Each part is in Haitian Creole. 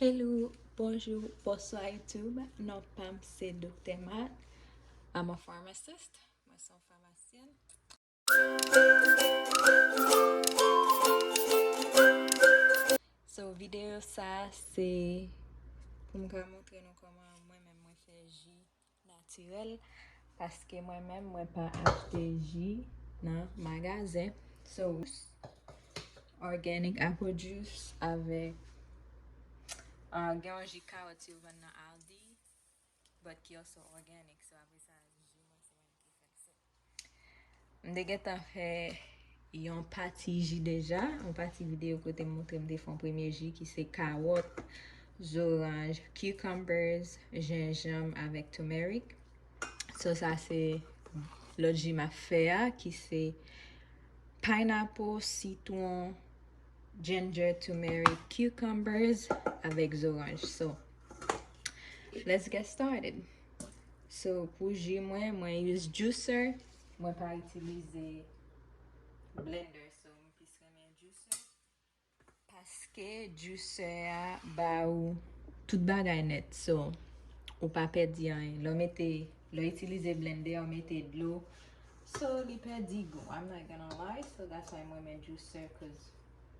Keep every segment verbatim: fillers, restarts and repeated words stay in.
Hello, bonjou, bonswa YouTube. Non pa m se Doktè Matt. I'm a pharmacist. Mwen se yon famasyèn. So, videyo sa se pou m ka montre nou kòman mwen menm mwen fè ji natirèl, paske mwen menm mwen pa achte ji nan magazen. So, organic apple juice avèk, ah, gen yon ji kawòt yo vann nan Aldi, but ki also organic. So, apre sa, ji mwen se mwen menm ki fè l. So, m te gentan fè yon pati ji deja, yon pati videyo kote m montre m te fè yon premye ji ki se kawòt, zoranj, cucumbers, jenjanm avèk turmeric. So, sa se lòt ji m ap fè a, ki se pineapple, sitwon, ginger, turmeric, cucumbers avèk zoranj. So, let's get started. So, pou ji mwen, mwen use juicer. Mwen pa itilize blender, so m plis renmen juicer. Paske juicer a ba ou tout bagay nèt. So, ou pa pèdi anyen. Lè w mete, lè w itilize blender, ou mete dlo. So, li pèdi gou. I'm not gonna lie. So, that's why mwen renmen juicer, 'cause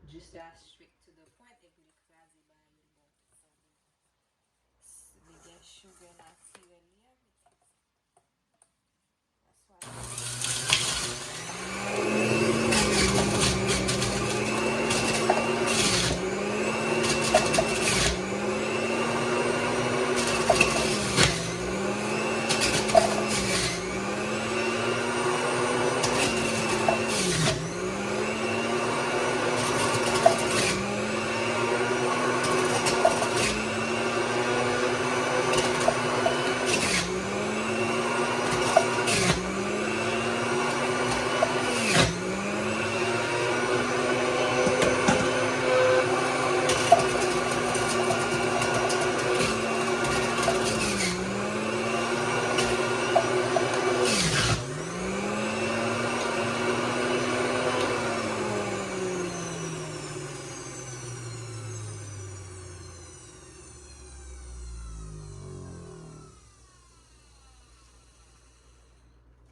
juicer a straight to the point, epi li kraze bagay yo, li ba w tout sa w bezwen. Li gen sugar natirèl li a, but it's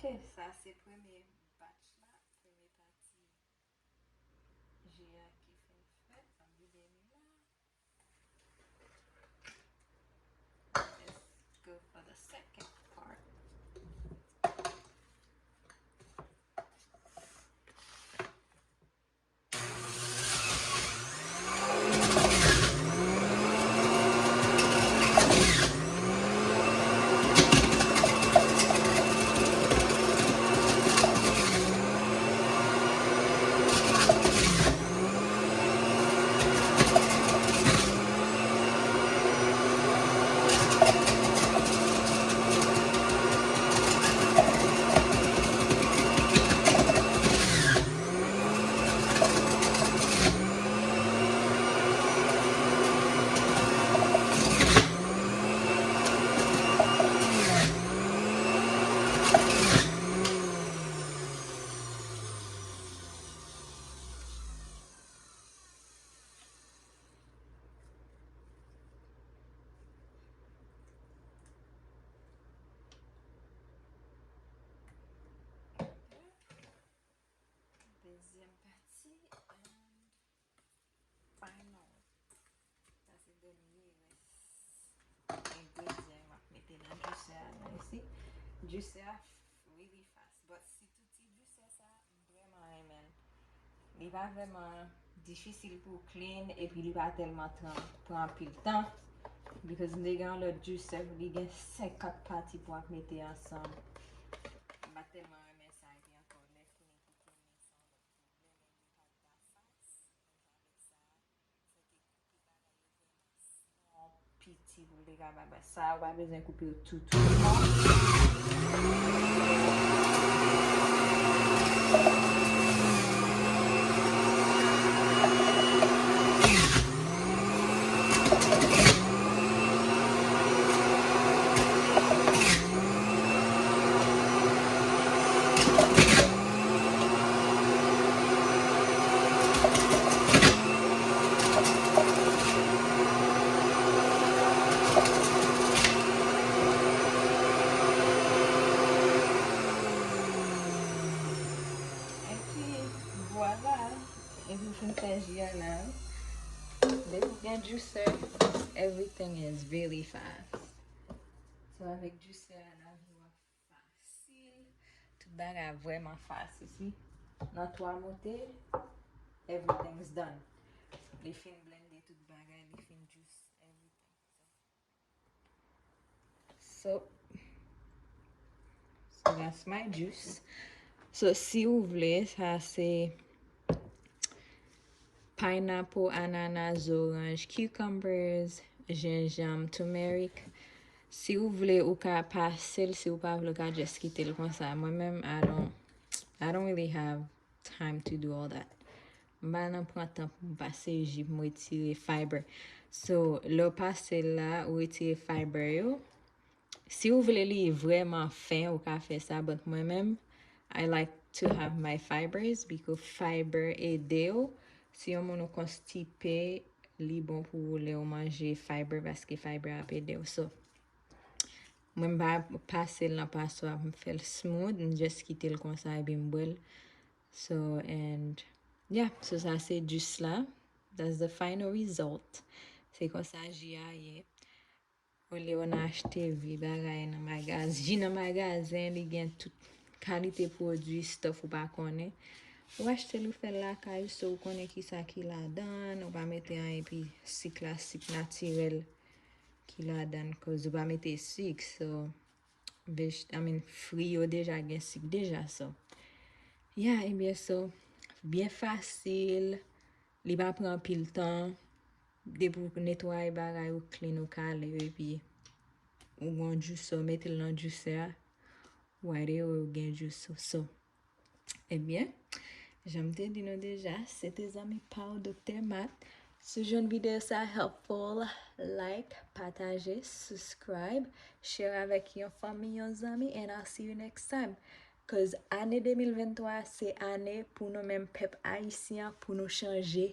Ok, sa se premye batch la, premye pati ji a ki fin fèt, m ap vide li la. Let's go for the second part. Dezyèm pati, and final. Sa se dènye rès engredyan m ap mete nan juicer a, nan isi. Juicer a really fast, but sitou ti juicer sa, m vrèman renmen l. Li pa vrèman difisil pou w clean, epi li pa tèlman tran-, pran anpil tan. Because m te gen yon lòt juicer, li gen senkant pati pou w ap mete ansanm. M pa tèlman renmen sa, epi ankò, lè clean pou clean li se yon lòt pwoblèm, epi li pa t ta fast. Avèk sa, fò w te koupe bagay yo vrèman small, piti pou l te kapab. Sa, ou pa bezwen koupe yo tou, tou small. Depi w gen juicer, everything is really fast. So avèk juicer a, lavi w ap fasil. Tout bagay vrèman fasil. Si nan twa moute, everything's done. Li fin blende tout bagay, li fin juice everything. So, so that's my juice. So, si ou vle, sa se pineapple, anana, zoranj, cucumbers, jenjanm, turmeric. Si ou vle, ou ka pase l. Si ou pa vle, ou ka just kite l konsa. Mwen menm, I don't, I don't really have time to do all that. M pa nan pran tan pou m pase ji, pou m retire fiber. So, lè w pase l la, ou retire fiber yo. Si ou vle li vrèman fen, ou ka fè sa, but mwen menm, I like to have my fibers because fiber ede w. Si yon moun ou konstipe, li bon pou ou lè ou manje fiber paske fiber ap ede w. So, mwen m pa pase l nan paswa pou m fè l smooth, m just kite l konsa epi m bwè l. So, and yeah, so sa se jus la. That's the final result. Se konsa ji a ye. Olye w nan achte vye bagay nan magazen, ji nan magazen, li gen tout kalite pwodui, stuff ou pa konnen. Ou achte l, ou fè l lakay ou, so ou konnen kisa ki ladan, ou pa mete anyen, epi sik la, sik natirèl ki ladan, cause ou pa mete sik, so, vej-, I mean, fri yo deja gen sik deja, so. Yeah, ebyen, so, byen fasil, li pa pran anpil tan, depi w netwaye bagay ou, clean ou, kale yo, epi ou gon juicer, ou mete l nan juicer a, right away ou gen juice, so. Ebyen, jan m te di nou deja, se te zanmi pa w Doktè Mat. Si w jwenn videyo sa helpful, like, pataje, subscribe, share avèk yon fanmi, yon zanmi, and I'll see you next time. Cause ane de mil venntwa se ane pou nou menm pèp ayisyen an, pou nou chanje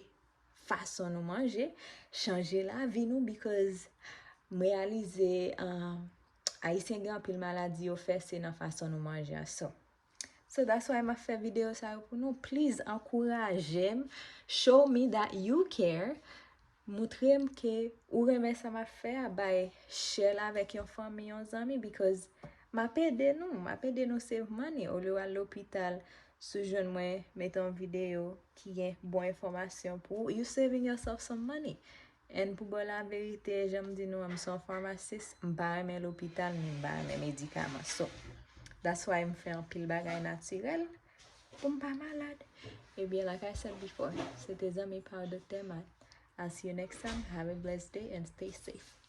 fason nou manje, chanje lavi nou, because m reyalize, um, Ayisyen gen anpil maladi yo fè se nan fason nou manje a. So, so that's why m ap fè videyo sa yo pou nou. Please, ankouraje m. Show me that you care. Moutre m ke ou renmen sa m ap fè a, bay, share l avèk yon fanmi, yon zanmi, because m ap ede nou, m ap ede nou save money. Olye w al lopital, si w jwenn mwen mete yon videyo ki gen bon enfòmasyon pou ou, you saving yourself some money. And pou ba w laverite, jan m di nou an, m se yon famasis, m pa renmen lopital, ni m pa renmen medikaman. So, that's why m fè anpil bagay natirèl pou m pa malad. Ebyen, like I said before, se te zanmi pa w Doktè Mat. I'll see you next time. Have a blessed day and stay safe.